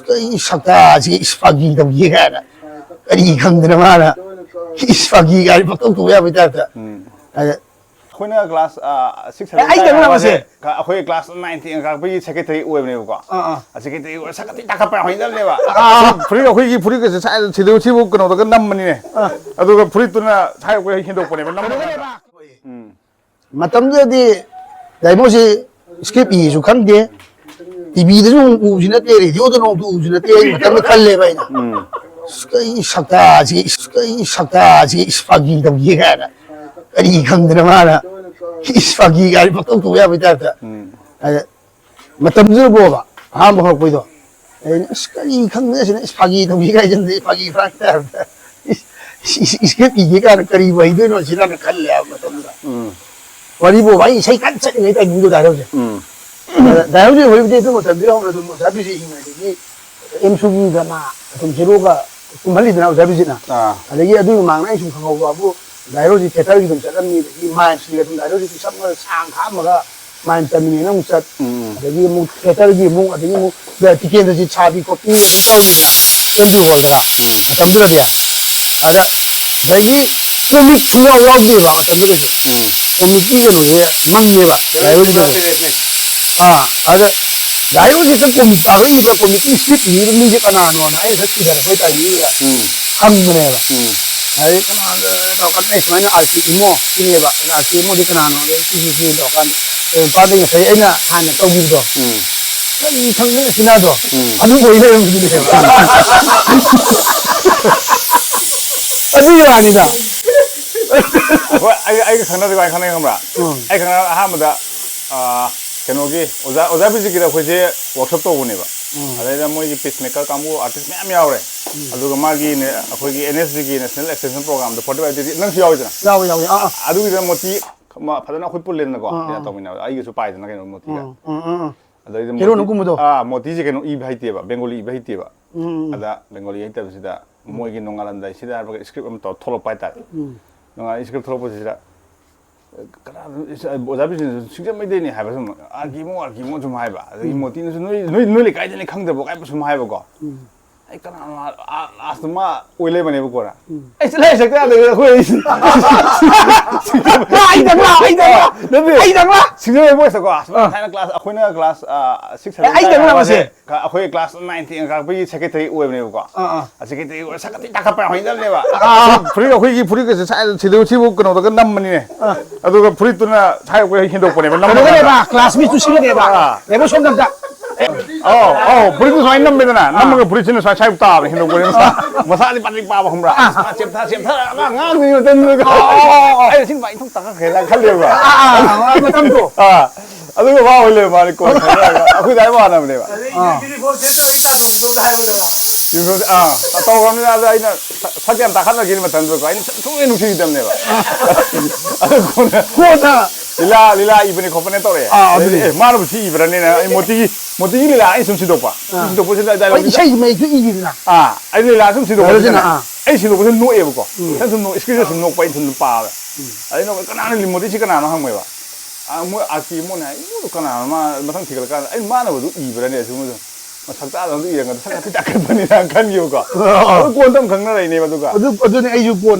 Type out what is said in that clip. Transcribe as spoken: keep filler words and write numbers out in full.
"ꯀꯩ ꯁꯛꯇꯥꯁꯤ, ꯏꯁ, ꯐꯥꯒꯤ ꯇꯧꯒꯦ" ꯀꯥꯏꯅ, ꯀꯔꯤ ꯈꯪꯗꯅ ꯃꯥꯅ, "ꯏꯁ, ꯐꯥꯒꯤ" ꯀꯥꯏꯅ ꯄꯪꯇꯧ ꯇꯧꯕ ꯌꯥꯕꯩ ꯇꯥꯏꯞꯇ꯫ ꯎꯝ꯫ ꯑꯗ ꯑꯩꯈꯣꯏꯅ ꯀ꯭ꯂꯥꯁ ꯁꯤꯛꯁ ꯑꯦ, ꯑꯩ ꯀꯩꯅꯣ ꯍꯥꯏꯁꯦ? ꯑꯩꯈꯣꯏ ꯀ꯭ꯂꯥꯁ ꯅꯥꯏꯟ ꯇꯦꯟ ꯀꯥꯔꯛꯄꯒꯤ ꯁꯦꯀ꯭ꯔꯦꯇꯔꯤ ꯑꯣꯏꯕꯅꯦꯕꯀꯣ꯫ ꯑꯥ, ꯑꯥ꯫ ꯁꯦꯀ꯭ꯔꯦꯇꯔꯤ ꯑꯣꯏꯔ ꯁꯛꯀ ꯊꯤ ꯇꯥꯈꯠꯄ ꯌꯥꯝ ꯍꯩꯅꯕꯅꯦꯕ꯫ ꯑꯥ, ꯑꯥ꯫ ꯐꯨꯔꯤꯠ, ꯑꯩꯈꯣꯏꯒꯤ ꯐꯨꯔꯤꯠꯀꯁꯦ ꯁꯥꯏꯗ ꯁꯤꯗ ꯁꯤꯕꯨ ꯀꯩꯅꯣꯗꯒ ꯅꯝꯕꯅꯤꯅꯦ꯫ ꯑꯥ꯫ ꯑꯗꯨꯒ ꯐꯨꯔꯤꯠꯇꯨꯅ ꯁꯥꯏ ꯑꯩꯈꯣꯏ ꯍꯦꯟꯗꯣꯛꯄꯅꯦꯕ ꯅꯝꯕꯅꯦꯕ꯫ ꯎꯝ꯫ ꯃꯇꯝꯗꯨꯗꯗꯤ ꯗꯥꯏꯃꯣꯁꯤ ꯁ꯭ꯀ꯭ꯔꯤꯞ ꯏꯁꯨ ꯈꯪꯗꯦ, ꯇꯤꯚꯤꯗꯁꯨ ꯑꯃꯨꯛ ꯎꯕꯁꯨ ꯅꯠꯇꯦ, ꯔꯦꯗꯤꯑꯣꯗ ꯅꯣꯡꯇ ꯎꯕꯁꯨ ꯅꯠꯇꯦ꯫ ꯑꯩ ꯃꯇꯝꯗ ꯈꯜꯂꯦꯕ ꯑꯩꯅ, ꯎꯝ꯫ "ꯑꯁ, ꯀꯩ ꯁꯛꯇꯥꯁꯤ, ꯑꯁ, ꯀꯩ ꯁꯛꯇꯥꯁꯤ, ꯏꯁ, ꯐꯥꯒꯤ ꯇꯧꯒꯦ" ꯀꯥꯏꯅ, ꯀꯔꯤ ꯈꯪꯗꯅ ꯃꯥꯅ, "ꯏꯁ, ꯐꯥꯒꯤ" ꯀꯥꯏꯅ ꯄꯪꯇꯧ ꯇꯧꯕ ꯌꯥꯕꯩ ꯇꯥꯏꯞꯇ꯫ ꯎꯝ꯫ ꯑꯗ ꯃꯇꯝꯗꯨꯗꯕꯣꯕ, ꯑꯍꯥꯟꯕ ꯍꯧꯔꯛꯄꯩꯗꯣ, ꯑꯩꯅ, "ꯑꯁ, ꯀꯔꯤ ꯈꯪꯗꯦ ꯁꯤꯅ, ꯏꯁ, ꯐꯥꯒꯤ ꯇꯧꯒꯦ ꯀꯥꯏꯁꯤꯅꯗꯤ, ꯐꯥꯒꯤ ꯐꯔꯥꯡ ꯇꯥꯏꯞꯇ, ꯏꯁ, ꯏꯁ, ꯏꯁ, ꯏꯁꯀ꯭ꯔꯤꯞ ꯏꯒꯦ ꯀꯥꯏꯅ ꯀꯔꯤꯕꯨ ꯍꯩꯗꯣꯏꯅꯣ ꯁꯤꯅ"ꯅ ꯈꯜꯂꯦ ꯍꯥꯏꯕ ꯃꯇꯝꯗꯨꯗ꯫ ꯎꯝ꯫ ꯋꯥꯔꯤꯕꯣꯕ, ꯑꯩ ꯏꯁꯩ ꯀꯟꯅ ꯆꯠꯂꯤꯉꯩ ꯇꯥꯏꯃꯤꯡꯗꯨꯗ ꯍꯥꯏꯔꯧꯁꯦ꯫ ꯎꯝ꯫ ꯑꯗ ꯗꯥꯏꯔꯧꯁꯦ ꯍꯧꯖꯤꯛꯇꯤ ꯑꯗꯨ ꯃꯇꯝꯗꯨꯗ ꯍꯧꯅ ꯑꯗꯨꯝ ꯑꯣꯖꯥ ꯕꯤꯖꯦ ꯍꯤꯡꯉꯩꯗꯒꯤ ꯑꯦꯝ ꯁꯨꯒꯤ ꯗ꯭ꯔꯃꯥ ꯑꯗꯨꯝ ꯍꯦꯔꯣꯒ ꯀꯨꯝꯍꯜꯂꯤꯗꯅ ꯑꯣꯖꯥ ꯕꯤꯖꯤꯠꯅ꯫ ꯑꯥ꯫ ꯑꯗꯒꯤ ꯑꯗꯨꯒꯤ ꯃꯃꯥꯡꯗ ꯑꯩ ꯁꯨꯝ ꯈꯪꯍꯧꯕ ꯍꯥꯏꯕꯨ ꯗꯥꯏꯔꯣꯁꯤ ꯊꯤꯌꯦꯇꯔꯒꯤ ꯑꯗꯨꯝ ꯆꯠꯂꯝꯃꯤ, ꯑꯗꯒꯤ ꯃꯥꯏꯝꯁꯀꯤꯒ ꯑꯗꯨꯝ ꯗꯥꯏꯔꯣꯁꯤ ꯄꯤꯁꯛ ꯑꯃ ꯁꯥꯡ ꯈꯥꯛꯑꯝꯃꯒ ꯃꯥꯏꯝ ꯇꯝꯃꯤꯅꯦꯅ ꯑꯃꯨꯛ ꯆꯠ, ꯎꯝ, ꯎꯝ꯫ ꯑꯗꯒꯤ ꯑꯃꯨꯛ ꯊꯤꯌꯦꯇꯔꯒꯤ ꯑꯃꯨꯛ, ꯑꯗꯒꯤ ꯑꯃꯨꯛ ꯇꯤꯀꯦꯟꯗ꯭ꯔꯖꯤꯠ ꯁꯥꯕꯤ ꯈꯣꯠꯄꯤ ꯑꯗꯨꯝ ꯇꯧꯔꯝꯃꯤꯗꯅ, ꯆꯟꯗ꯭ꯔ ꯍꯣꯜꯗꯒ꯫ ꯎꯝ꯫ ꯃꯇꯝꯗꯨꯗꯗꯤ꯫ ꯑꯗ, ꯑꯗꯒꯤ ꯀꯣꯃꯤꯛ ꯁꯨꯡꯌꯥꯎ ꯌꯥꯎꯗꯦꯕ ꯃꯇꯝꯗꯨꯗꯗꯤ꯫ ꯎꯝ꯫ ꯀꯣꯃꯤꯛꯀꯤ ꯀꯩꯅꯣꯁꯦ ꯃꯝꯃꯦꯕ ꯗꯥꯏꯔꯣꯁꯤꯗꯗꯤ꯫ ꯑꯥ, ꯑꯗ ꯗꯥꯏꯔꯣꯁꯤꯗ ꯀꯣꯃꯤꯛ, ꯑꯩꯈꯣꯏꯒꯤꯗ ꯀꯣꯃꯤꯛꯀꯤ ꯁ꯭ꯀ꯭ꯔꯤꯞ ꯏꯕ ꯃꯤꯁꯦ ꯀꯅꯥꯅꯣꯅ ꯑꯩꯅ ꯁꯛ ꯊꯤꯒꯠꯂꯛꯄꯩ ꯇꯥꯏꯃꯤꯡꯗꯨꯗ ꯎꯝ꯫ ꯍꯪꯕꯅꯦꯕ꯫ ꯎꯝ꯫ ꯑꯗꯩ ꯀꯅꯥꯅꯣ ꯇꯧꯔꯀꯥꯟꯗ, "ꯑꯦ, ꯁꯨꯃꯥꯏꯅ ꯑꯥꯔ ꯀꯦ ꯏꯃꯣ ꯁꯤꯅꯦꯕ, ꯑꯥꯔ ꯀꯦ ꯏꯃꯣꯗꯤ ꯀꯅꯥꯅꯣ?" ꯑꯗꯩ ꯁꯤ, ꯁꯤ, ꯁꯤ ꯇꯧꯔꯀꯥꯟꯗ, ꯑꯦ, ꯅꯨꯄꯥꯗꯩ ꯉꯁꯥꯏ ꯑꯩꯅ ꯍꯥꯟꯅ ꯇꯧꯈꯤꯕꯗꯣ, ꯎꯝ꯫ "ꯀꯔꯤ ꯈꯪꯗꯦ ꯑꯁꯤꯅꯗꯣ?" ꯎꯝ꯫ ꯑꯗꯨ ꯑꯣꯏ ꯂꯩꯔꯝꯈꯤꯗꯣꯏꯅꯦꯕ꯫ ꯑꯗꯨꯒꯤ ꯋꯥꯅꯤꯗ꯫ ꯑꯩꯈꯣꯏ, ꯑꯩ, ꯑꯩꯒ ꯈꯪꯅꯕꯗꯤ ꯀꯃꯥꯏꯅ ꯈꯪꯅꯩ ꯈꯪꯕ꯭ꯔꯥ? ꯎꯝ꯫ ꯑꯩ ꯈꯪꯅꯕ ꯑꯍꯥꯟꯕꯗ, ꯑꯥ, ꯀꯩꯅꯣꯒꯤ ꯑꯣꯖꯥ, ꯑꯣꯖꯥ ꯕꯤꯖꯤꯠꯀꯤꯗ ꯑꯩꯈꯣꯏꯁꯦ ꯋꯥꯔꯛꯁꯣꯞ ꯇꯧꯕꯅꯦꯕ꯫ ꯎꯝ꯫ ꯑꯗꯩꯗ ꯃꯣꯏꯒꯤ ꯄꯤꯁ ꯃꯦꯀꯔ ꯀꯥꯡꯕꯨ ꯑꯥꯔꯇꯤꯁ ꯃꯌꯥꯝ ꯌꯥꯎꯔꯦ꯫ ꯎꯝ꯫ ꯑꯗꯨꯒ ꯃꯥꯒꯤ ꯅꯦ-, ꯑꯩꯈꯣꯏꯒꯤ ꯑꯦꯟ ꯑꯦꯁ ꯖꯤꯒꯤ National Extension Programꯗ forty five day ꯅꯪꯁꯨ ꯌꯥꯎꯋꯤꯗꯅ? ꯌꯥꯎꯋꯦ, ꯌꯥꯎꯋꯦ꯫ ꯑꯥ, ꯑꯥ꯫ ꯑꯗꯨꯒꯤꯗ ꯃꯣꯇꯤ ꯃ-, ꯐꯖꯅ ꯑꯩꯈꯣꯏ ꯄꯨꯜꯂꯦꯗꯅꯀꯣ, ꯑꯥ, ꯀꯩꯅꯣ ꯑꯥ꯫ ꯇꯧꯃꯤꯟꯅꯕꯗ ꯑꯩꯒꯤꯁꯨ ꯄꯥꯏꯗꯅ ꯀꯩꯅꯣ ꯃꯣꯇꯤꯒ꯫ ꯎꯝ, ꯎꯝ, ꯎꯝ, ꯎꯝ꯫ ꯑꯗꯩꯗ ꯍꯦꯔꯣꯅ ꯃꯣꯇꯤ-, ꯀꯨꯝꯕꯗꯣ? ꯑꯥ, ꯃꯣꯇꯤꯁꯦ ꯀꯩꯅꯣ ꯏꯕ ꯍꯩꯇꯦꯕ, ꯕꯦꯡꯒꯣꯂꯤ ꯏꯕ ꯍꯩꯇꯦꯕ꯫ ꯎꯝ, ꯎꯝ, ꯎꯝ꯫ ꯑꯗ ꯕꯦꯡꯒꯣꯂꯤ ꯍꯩꯇꯕꯁꯤꯗ ꯎꯝ꯫ ꯃꯣꯏꯒꯤ ꯅꯣꯡꯉꯥꯜꯂꯝꯗꯥꯏꯁꯤꯗ ꯍꯥꯏꯕꯒ ꯁ꯭ꯀ꯭ꯔꯤꯞ ꯑꯃ ꯇꯧꯔ ꯊꯣꯛꯂꯛꯄ ꯍꯥꯏꯇꯥꯔꯦ꯫ ꯎꯝ꯫ ꯅꯣꯡꯉꯥꯜꯂ ꯁ꯭ꯀ꯭ꯔꯤꯞ ꯊꯣꯛꯂꯛꯄꯁꯤꯗ ꯀꯅꯥꯅꯣ? ꯑꯣꯖꯥ ꯕꯤꯁꯦꯟꯁꯨ ꯁꯤꯡꯖꯃꯩꯗꯩꯅꯦ ꯍꯥꯏꯕ ꯁꯨꯝ, "ꯑꯥꯔ ꯀꯦ ꯃꯣ, ꯑꯥꯔ ꯀꯦ ꯃꯣ" ꯁꯨꯝ ꯍꯥꯏꯕ꯫ ꯑꯗꯒꯤ ꯃꯣꯇꯤꯅꯁꯨ, "ꯅꯣꯏ, ꯅꯣꯏ, ꯅꯣꯏ ꯂꯩꯀꯥꯏꯗꯅꯦ ꯈꯪꯗꯕ꯭ꯔꯣ?" ꯀꯥꯏ ꯁꯨꯝ ꯍꯥꯏꯕꯀꯣ꯫ ꯑꯩ ꯀꯅꯥꯅꯣ? ꯑꯥ, ꯂꯥꯁꯇ ꯃꯥ ꯑꯣꯏ ꯂꯩꯔꯝꯃꯦꯕꯀꯣ꯫ ꯑꯩ ꯆꯠꯂꯦ, ꯁꯛꯇ ꯌꯥꯗꯕ ꯑꯩꯈꯣꯏ꯫ ꯑꯩꯗꯪꯂ? ꯑꯩꯗꯪꯂ? ꯅꯠꯇꯦ꯫ ꯑꯩꯗꯪꯂ? ꯁꯤꯡꯖꯃꯩ ꯕꯣꯏꯁꯇꯀꯣ, ꯑꯁ, ꯑꯥ꯫ ꯊꯥꯏꯅ ꯀ꯭ꯂꯥꯁ, ꯑꯩꯈꯣꯏꯅ ꯀ꯭ꯂꯥꯁ, ꯑꯥ, ꯁꯤꯛꯁ, ꯑꯩ, ꯁꯚꯦꯟ ꯑꯩꯗꯪꯂ ꯀꯥꯔꯛꯄꯁꯦ? ꯃꯁꯦ? ꯑꯩꯈꯣꯏ ꯀ꯭ꯂꯥꯁ ꯅꯥꯏꯟ, ꯇꯦꯟ ꯀꯥꯔꯛꯄꯒꯤ ꯁꯦꯀ꯭ꯔꯦꯇꯔꯤ ꯑꯣꯏꯕꯅꯦꯕꯀꯣ꯫ ꯑꯥ, ꯑꯥ꯫ ꯑ, ꯁꯦꯀ꯭ꯔꯦꯇꯔꯤ ꯑꯣꯏꯔ ꯁꯛꯀ ꯊꯤ ꯇꯥꯈꯠꯄ ꯌꯥꯝ ꯍꯩꯅꯕꯅꯦꯕ꯫ ꯑꯥ, ꯑꯥ꯫ ꯐꯨꯔꯤꯠ, ꯑꯩꯈꯣꯏꯒꯤ ꯐꯨꯔꯤꯠꯀꯁꯦ ꯁꯥꯏ-, ꯁꯤꯗ, ꯁꯤꯕꯨ ꯀꯩꯅꯣꯗꯒ ꯅꯝꯕꯅꯤꯅꯦ꯫ ꯑꯥ꯫ ꯑꯗꯨꯒ ꯐꯨꯔꯤꯠꯇꯨꯅ ꯁꯥꯏ ꯑꯩꯈꯣꯏ ꯍꯦꯟꯗꯣꯛꯄꯅꯦꯕ, ꯅꯝꯕ ꯀꯩꯅꯣꯒꯅꯦꯕ, ꯀꯥꯟꯗ꯫ ꯀ꯭ꯂꯥꯁꯃꯦꯠꯁꯨ ꯁꯤꯒꯅꯦꯕ꯫ ꯑꯥ꯫ ꯌꯦꯡꯉꯣ ꯁꯣꯝꯗ ꯑꯝꯇ꯫ ꯑꯧ, ꯑꯧ, ꯐꯨꯔꯤꯠꯇꯨ ꯁꯨꯃꯥꯏꯅ ꯅꯝꯃꯦꯗꯅ, ꯑꯥ꯫ ꯅꯝꯃꯒ ꯐꯨꯔꯤꯠꯁꯤꯅ ꯁꯨꯃꯥꯏ, ꯁꯥꯏ ꯇꯥꯕꯅꯦ, ꯍꯦꯟꯗꯣꯛꯄꯅꯦ ꯃꯁꯥ꯫ ꯑꯥ꯫ ꯃꯁꯥꯗꯤ ꯄꯥꯇ꯭ꯔꯤꯛ ꯄꯥꯕ ꯈꯪꯕ꯭ꯔꯥ? ꯑꯥ꯫ ꯃꯥ ꯆꯦꯞꯊ-, ꯆꯦꯞꯊꯔꯒ ꯑꯉꯥꯡꯗꯨꯒꯤ ꯃꯇꯝꯗꯨꯗ꯫ ꯑꯧ, ꯑꯧ, ꯑꯧ, ꯑꯧ꯫ ꯑꯩꯅ ꯁꯤ ꯅꯨꯄꯥ ꯏꯟꯊꯣꯛ ꯇꯥꯈꯠꯈ꯭ꯔꯦꯅ ꯈꯜꯂꯦꯕ꯫ ꯑꯥ, ꯑꯥ, ꯑꯥ, ꯃꯇꯝꯗꯣ꯫ ꯑꯥ꯫ ꯑꯗꯨꯒ ꯃꯥ ꯑꯣꯏ ꯂꯩꯔꯝꯕ ꯃꯥꯅꯤ ꯀꯣꯟꯅ ꯈꯪꯅꯔꯒ꯫ ꯑꯩꯈꯣꯏ ꯗꯥꯏ ꯃꯥꯟꯅꯕꯅꯦꯕ꯫ ꯑꯥ꯫ ꯌꯨꯅꯤꯐꯣꯔꯝ, ꯑꯥ, ꯇꯧꯈ꯭ꯔꯕꯅꯤꯅ ꯑꯗ ꯑꯩꯅ ꯁ-, ꯁꯛ ꯌꯥꯝ ꯇꯥꯈꯠꯅꯈꯤꯕ ꯃꯇꯝꯗꯨꯗꯀꯣ ꯑꯩꯅ ꯁꯨꯡ-, ꯁꯨꯡꯅꯨꯡ ꯅꯨꯡꯁꯤꯈꯤꯗꯕꯅꯦꯕ꯫ ꯑꯗꯨ ꯀꯣꯟꯅ ꯀꯣꯟꯅ꯫ ꯂꯤꯂꯥ, ꯂꯤꯂꯥ ꯏꯕꯅꯦ ꯈꯣꯠꯄꯅꯦ ꯇꯧꯔꯛꯑꯦ꯫ ꯑꯥ, ꯑꯗꯩꯗꯤ, ꯑꯗꯨꯅꯦ꯫ "ꯑꯦ, ꯃꯥꯅꯕꯨ ꯁꯤ ꯏꯕ꯭ꯔꯅꯦꯅ?" ꯑꯩ ꯃꯣꯇꯤꯒꯤ, ꯃꯣꯇꯤꯒꯤ ꯂꯤꯂꯥ ꯑꯩꯅ ꯁꯨꯝ ꯁꯤꯟꯗꯣꯛꯄ꯫ ꯁꯨꯝ ꯑꯥ꯫ ꯁꯤꯟꯗꯣꯛꯄꯁꯤꯗ ꯑꯩ ꯍꯣꯏ, ꯗꯥꯏꯂꯣꯛꯁꯤꯅ ꯏꯁꯩ ꯃꯌꯦꯛꯁꯨ ꯏꯔꯤꯗꯅ꯫ ꯑꯥ, ꯑꯩ ꯂꯤꯂꯥ ꯁꯨꯝ ꯁꯤꯟꯗꯣꯛꯄꯁꯤꯅ ꯑꯗꯨꯅ, ꯑꯥ꯫ ꯑꯩ ꯁꯤꯟꯗꯣꯛꯄꯁꯤꯅ ꯅꯣꯛꯑꯦꯕꯀꯣ꯫ ꯎꯝ꯫ ꯏꯊꯟ ꯁꯨꯝ ꯅꯣꯛ-, ꯏꯁꯀ꯭ꯔꯤꯟꯗ ꯁꯨꯝ ꯅꯣꯛꯄ, ꯑꯩ ꯁꯨꯝ ꯄꯥꯕ꯫ ꯎꯝ꯫ ꯑꯗꯩ ꯅꯣꯛꯑꯦ, "ꯀꯅꯥꯅꯣ ꯂꯤꯃꯣꯇꯤꯁꯤ ꯀꯅꯥꯅꯣ?" ꯍꯪꯕꯅꯦꯕ꯫ ꯑꯥ, ꯃꯣꯏ ꯑꯥꯔ ꯀꯦ ꯃꯣꯠꯅ ꯍꯥꯏ, "ꯏꯃꯣꯠꯇꯣ ꯀꯅꯥꯅꯣ?" ꯃꯥ ꯃꯊꯪ ꯊꯤꯒꯠꯂꯀꯥꯟꯗ ꯑꯩ ꯃꯥꯅꯕꯗꯨ ꯏꯕ꯭ꯔꯅꯦ? ꯑꯁꯤꯒꯨꯝꯕꯗꯣ ꯃꯁꯛ ꯇꯥꯗꯕꯗꯨ ꯏꯔꯝꯒꯗ꯭ꯔꯥ? ꯁꯛ ꯍꯥꯏꯐꯦꯠ ꯇꯥꯛꯀꯠꯄꯅꯤꯅ ꯈꯟꯈꯤꯕꯀꯣ꯫ ꯑꯣ꯫ ꯑꯗꯨ ꯀꯣꯟꯅ ꯑꯃꯨꯛ ꯈꯪꯅꯔꯛꯏꯅꯦꯕ ꯑꯗꯨꯒ꯫ ꯑꯗꯨ, ꯑꯗꯨꯅꯦ ꯑꯩꯁꯨ ꯀꯣꯟꯅ